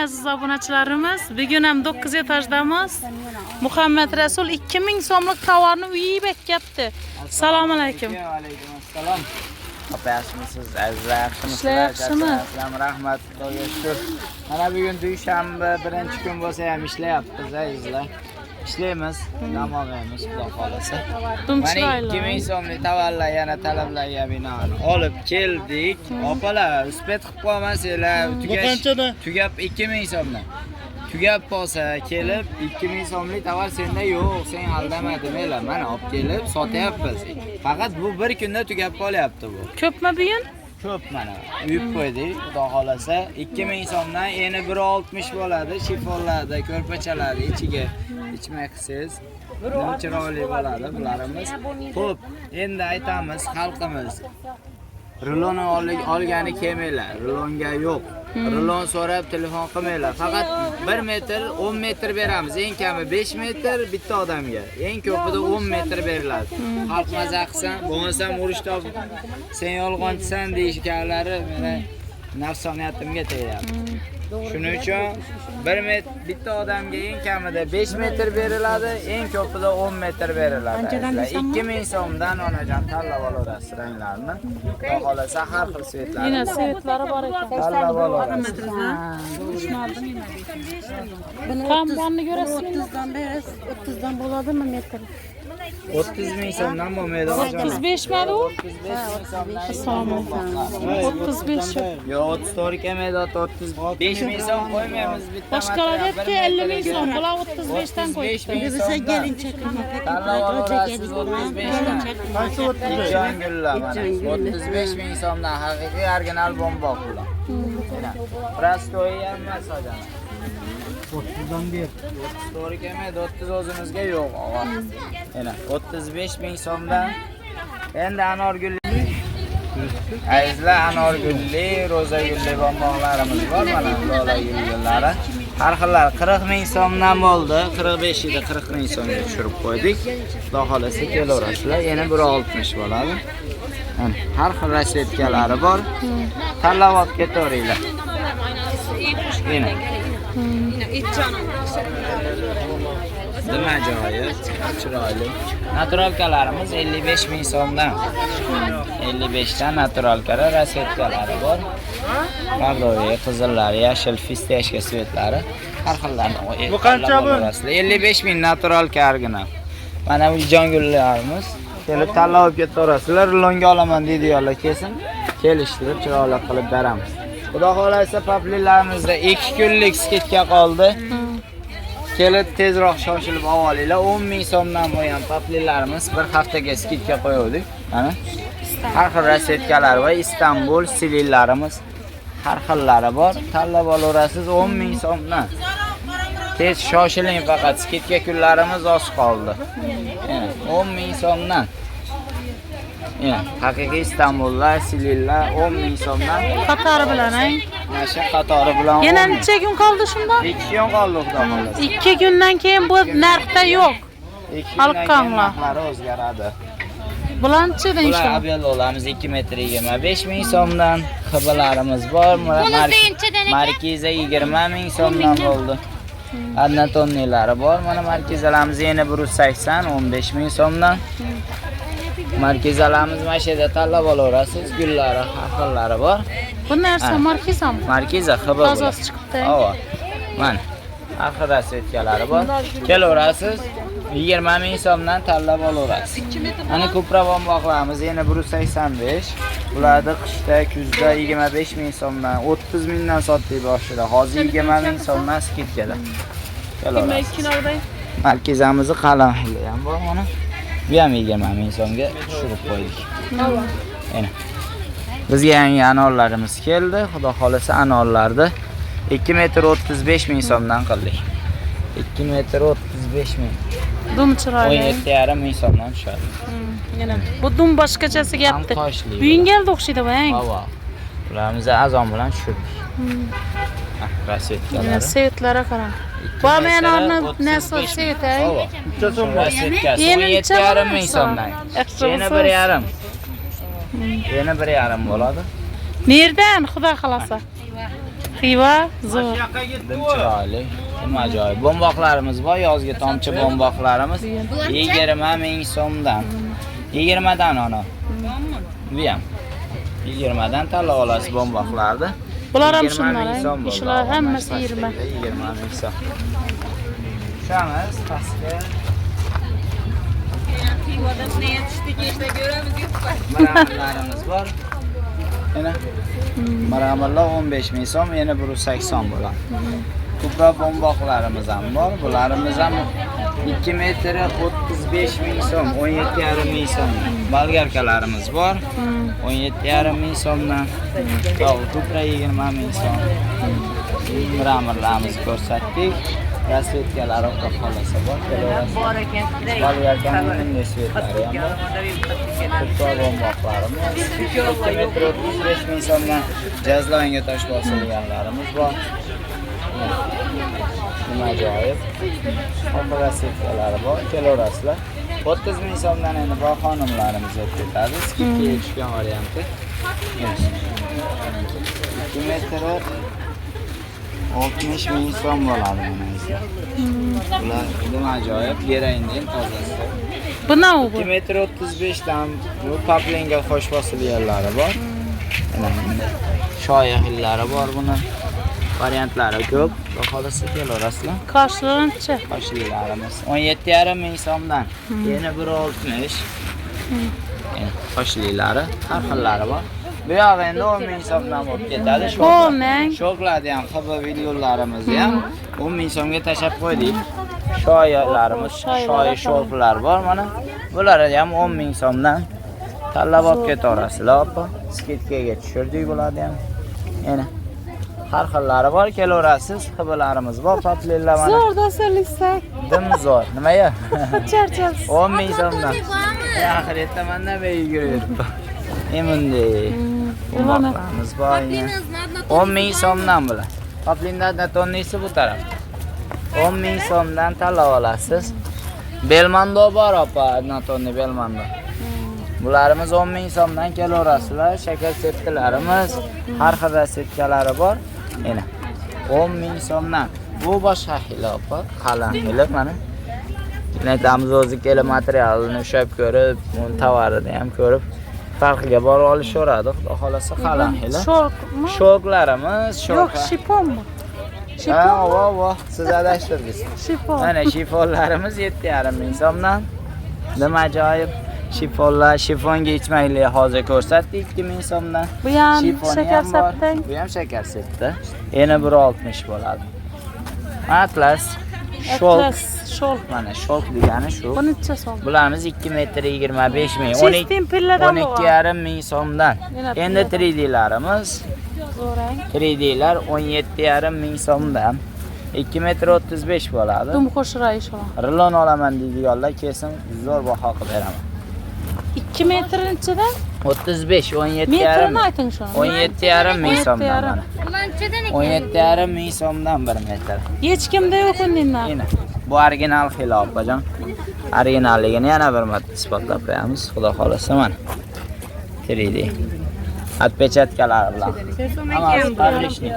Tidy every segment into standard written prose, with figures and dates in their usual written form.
Aziz obunachilarimiz. Bugun ham 9 etajdamiz. Muhammad Rasul 2000 so'mlik tovarni uyib aytyapti. Assalomu alaykum. Alaykum assalom. Opa, yaxshimisiz? Azizlar, yaxshimisizlar? Ishlar yaxshimi? Assalom, rahmat, Xudoga shukur. Mana bugun dushanba, birinchi kun bo'lsa ham ishlayapmiz, azizlar. Ishlaymiz, dam olmaymiz, Xudo xolasa. Dum Mana chiroyli. 2000 so'mlik tovarlar yana talablarga binoan olib keldik. Opalar, uspet qilib qolmasanglar, tugash tugab 2000 so'mdan. Tugab qolsa kelib 2000 so'mlik tovar senda yo'q, sen aldama demanglar. Mana olib kelib sotyapmiz. Faqat bu bir kunda tugab qolyapti bu. Ko'pmi bugun? Ko'p mana uyib qo'ydik, Xudo xolasa 2000 so'mdan endi 1.60 bo'ladi, shifonlarda, ko'rpachalarda ichiga ichmak qilsangiz nim chiroyli bo'ladi bularimiz. Xo'p, endi aytamiz xalqimiz rulon olgani kelmanglar, rulonga yo'q. Rulon so'rab telefon qilmanglar. Faqat 1 metr, 10 metr beramiz. Eng kami 5 metr bitta odamga. Eng ko'pida 10 metr beriladi. Xalq maza qilsin, bo'lmasam urush topib sen yolg'onchisan deyishganlari meni nafsoniyatimga tegyapti. Shuning uchun 1 metr bitta odamga eng kamida 5 metr beriladi, eng ko'pida 10 metr beriladi. 2000 so'mdan onajon tanlab olaverasiz ranglarni. Xudo xolasa har xil svetlarni Yine svetlari bor ekan. tanlab olaverasiz. Qambonni ko'rasizmi? 30'dan berasiz, 30'dan bo'ladimi metr? 30 ming so'mdan bo'lmaydi onajon. 35 madi u? 35 ming so'mdan. Assalomu alaykum. 35. Yo, 34 kelmaydi, 35 ming so'm qo'ymaymiz bitta. Boshqalar material, aytdi bir 50 ming metriga. so'm, bular 35 dan 35 qo'yibdi. ming Desa so'mdan. kelinchak Tanlab olaverasiz 35 dan. Itjon gullar mana. 35 ming so'mdan haqiqiy original bomboq bular. Mana. Prostoy ham emas hojam. 30 dan ber. 30 to'g'ri kelmaydi, 30 o'zimizga yo'q, og'a. Mana 35 ming so'mdan. Endi anor gulli azizlar, anor gulli, ro'za gulli bomboqlarimiz bor mana lola gullari. Har xillari 40 ming so'mdan bo'ldi. 45 edi, 40 ming so'mga tushirib qo'ydik. Xudo xolasa kelaverasizlar. Yana 1.60 bo'ladi. Mana har xil rasvetkalari bor. Tanlab olib ketaveringlar. Yana. Nima joyi? Chiroyli. Naturalkalarimiz 55 ming so'mdan. 55 dan naturalkalar, rasvetkalari bor. Bordoviy, qizillari, yashil, fistashka svetlari. Har xillarini. Bu qancha bu? 55 ming naturalka original. Mana bu jongullarimiz. Kelib tanlab olib ketaverasizlar. Rulonga olaman deydiganlar kelsin. Kelishtirib, chiroyli qilib beramiz. Xudo xolasa paplilarimizda 2 kunlik skidka qoldi. Kelib tezroq shoshilib olinglar. 10 ming so'mdan bo'lgan paplilarimiz bir haftaga skidka qo'yuvdik. Mana har xil rasvetkalar va Istanbul silillarimiz har xillari bor. Tanlab olaverasiz 10 ming so'mdan. Tez shoshiling, faqat skidka kunlarimiz oz qoldi. Yana 10 ming so'mdan. Yana haqiqiy Istanbullar, silillar 10 ming so'mdan. Qatori bilan, ay. Mana shu qatori bilan Yana 10 ming. necha kun qoldi shundan? 2 kun qoldi Xudo xolasa. 2 kundan keyin bu narxda yo'q. 2 kundan keyin Halqonlar. narxlari o'zgaradi. Bular nechadan Bular inshaalloh? abiollarimiz 2 metr 25 ming so'mdan, xibalarimiz bor. Markiza 20 ming so'mdan bo'ldi. Однотонныйлari bor. Mana markizalarimiz yana 180, 15 ming so'mdan. Markizalarimiz mana shu yerda tanlab olaverasiz. Gullari, har xillari bor. Bu narsa Ha. markizami? Markiza xiba bular. Tozasi chiqibdi. Ova. Mana har xil rasvetkalari bor. Kelaverasiz. 20 ming so'mdan tanlab olaverasiz. Mana kupra bomboqlarimiz yana 185. Bularni qishda, kuzda 25 ming so'mdan, 30 mingdan sotdik boshida. Hozir 20 ming so'mdan skidkada. Kelaverasiz. Markizamizni qalamli ham bor mana. Bu ham 20 ming so'mga tushirib qo'ydik. Yana. Bizga yangi anorlarimiz keldi. Xudo xolasa anorlarni 2 metr 35 ming so'mdan qildik. 2 metr 35 ming. Dum chiroyli. 17,5 ming so'mdan tushadi. Yana bu dum boshqachasi gapdi. Ham toshli. Buyungalda o'xshaydi bu, ang. Ava. Ularimizni azon bilan tushirdik. Ah, Yana rasvetkalari. svetlari qarang. Bu ham anorni nasi svet, ay. Ava. Rasvetkasi Yana necha 17,5 ming so'm? so'mdan. Yaxshi Yana bo'lsa. 1,5. Yana 1,5 bo'ladi. Nerdan, Xudo xolasa. Xiva zo'r. Dim chiroyli, dim ajoyib. Bomboqlarimiz bor, yozgi tomchi bomboqlarimiz 20 ming so'mdan. 20 dan ona. Bu ham 20 dan tanlab olasiz bomboqlarni. Bular ham 20 ming shundan, so'm bo'ldi. shular hammasi 20. 20 ming so'm. Tushamiz pastga. Mramorlarimiz bor. Yana mramorlar 15 ming so'm, yana 180 bo'ladi. Ko'proq bomboqlarimiz ham bor. Bularimiz ham 2 metri 35 ming so'm, 17,5 ming so'm. Bolgarkalarimiz bor. 17,5 ming so'mdan. Ko'proq 20 ming so'm. Mramorlarimizni ko'rsatdik. Rasvetkalari xudo xohlasa bor. Bor ekan. Bolgarkaning bunday svetlari ham bor. Ko'proq bomboqlarimiz 2 metr 35 ming so'mdan jazlonga tosh bosilganlarimiz bor. Nima ajoyib. Xil rasvetkalari bor, kelaverasizlar. 30 ming so'mdan endi bor xonimlarimiz o'tib ketadi. Skidkaga tushgan varianti. 2 metr 60 ming so'm bo'ladi mana esa. Bular nima ajoyib, gerainning tozasi. Bu ne bu? 2 metr 35 dan bu paplinga qo'sh bosilganlari bor. Mana bunday shoya xillari bor buni. Variantlari ko'p. Xudo xohlasa kelaverasizlar. Qarshılanınca. Qoshlilarimiz 17,5 ming so'mdan. Yana 1.60. Qoshlilari har xillari bor. Bu yog'i endi 10 ming so'mdan bo'lib ketadi. 10 ming. Sho'qlarni ham, xb videolarimizni ham 10 ming so'mga tashlab qo'ydik. Shoyalarimiz, shoyi sho'rlar bor mana. Bularni ham 10 ming so'mdan tanlab olib ketaverasizlar, opa. Skidkaga tushirdik bularni ham. Yana har xillari bor, kelaverasiz. Xblarimiz bor, paplinlar mana. Zo'r dasturliksak. Dim zo'r. Nimaga? Charchasiz. 10 ming so'mdan. Oxiratda mandan beri yugurib yuribman. Emunday. Bomboqlarimiz bor. 10 ming so'mdan bular. Paplinlardan tonnisi bu tarafda. 10 ming so'mdan tanlab olasiz. Belmando bor opa, natonni belmando. Bularimiz 10 ming so'mdan kelaverasizlar. Shakar septilarimiz, har xil setkalari bor. Mana 10 ming so'mdan. Bu boshqa xil opa, qalin xili mana. Aytamiz o'zi kelib materialini ushlab ko'rib, uni tovarini ham ko'rib, farqiga borib olishaveradi. Xudo xolasa qalin xili. Sho'rmi? Sho'rlarimiz, sho'rqa. Yo'q, shifonmi? Ha, vo, siz adashtirdingiz. Shifon. Mana shifonlarimiz 7,5 ming so'mdan. Nima ajoyib shifonlar, shifonga ichmayli hozir ko'rsatdik 2 ming so'mdan. Bu ham shakar septi. Bu ham shakar septi. Yana 1.60 bo'ladi. Atlas, sho'lk. Atlas, sho'lk. Mana sho'lk degani shu. Bu necha so'm? Bularimiz 2 metr 25 ming, 12,5 ming so'mdan. Endi 3D'larimiz. 3D'lar 17,5 ming so'mdan. 2 metr 35 bo'ladi. Dum qo'shiray shu. Rilon olaman deydiganlar kelsin, zo'r baho qilib beraman. 2 metr nechadan? 35, 17,5. Metrini ayting shuni. 17,5 ming so'mdan mana. 17,5 ming so'mdan 1 metr. Hech kimda yo'q uning narxi. Bu original xili opajon. Originalligini yana bir marta isbotlab qo'yamiz. Xudo xolasa mana. 3D. Отпечатkalari bilan. Hammasi fabrичный.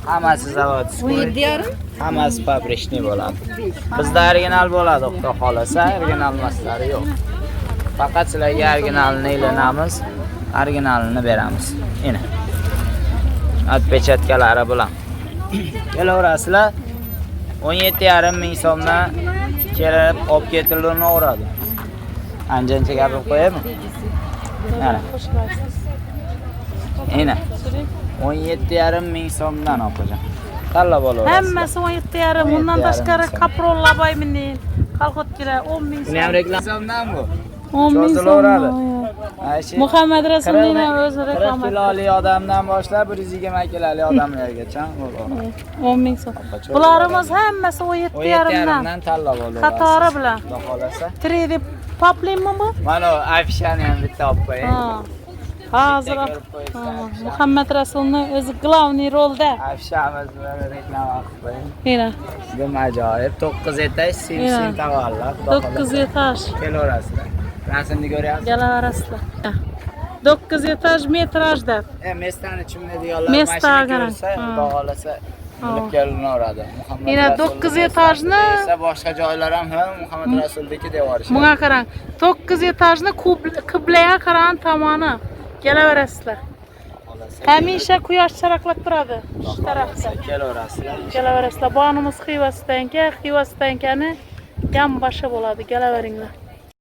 Hammasi zavodskiy. Hammasi fabrичный bo'ladi. Bizda original bo'ladi, xudo xolasa, original emaslari yo'q. Faqat sizlarga originalini ilinamiz, originalini beramiz. Ina. Отпечатkalari bilan. Kelaverasizlar. 17,5 ming so'mdan kelib olib ketilaveradi. Anjancha gapirib qo'yaymi? Mana. Ina. 17,5 ming so'mdan opajon. Tanlab olaverasiz. Hammasi 17,5. Bundan tashqari kaprol labaymin, kalxotkilar 10 ming so'm. Buni ham reklama so'mdan bu. 10 ming so'mdan. Muhammad Rasulning ham o'zi reklama. 40 kiloli odamdan boshlab 120 kiloli odamlargacha bo'ladi. 10 ming so'm. Bularimiz hammasi 17,5 dan tanlab olaverasiz. Qatori bilan. Xudo xolasa. 3D poplinmi bu? Mana afishani ham bitta olib qo'ying. Hozir Muhammad Rasulning o'zi главный rolda. Afishamiz bilan reklama qilib qo'ying. Mana. Bu ajoyib 9 etaj sim tovarlar. 9 etaj. Kelaverasizlar. Rasmni ko'ryapsiz. Kelaverasizlar. 9 etaj metrajda. Mestani tushunmaydiganlar Mesta mashina qarang. ko'rsa, Ha. xudo xohlasa bilib kelinaveradi. Muhammad Yana Rasulni 9 etajni desa boshqa joylar ham ha Muhammad Rasuldiki deb yuborishadi. Bunga qarang. 9 etajni qiblaga qaragan tomoni. Kelaverasizlar. Xohlasa Hamisha quyosh charaqlab turadi shu tarafda. Kelaverasizlar. Kelaverasizlar. Bonimiz Xivasidanka, Xivasidankani gam boshi bo'ladi. Kelaveringlar.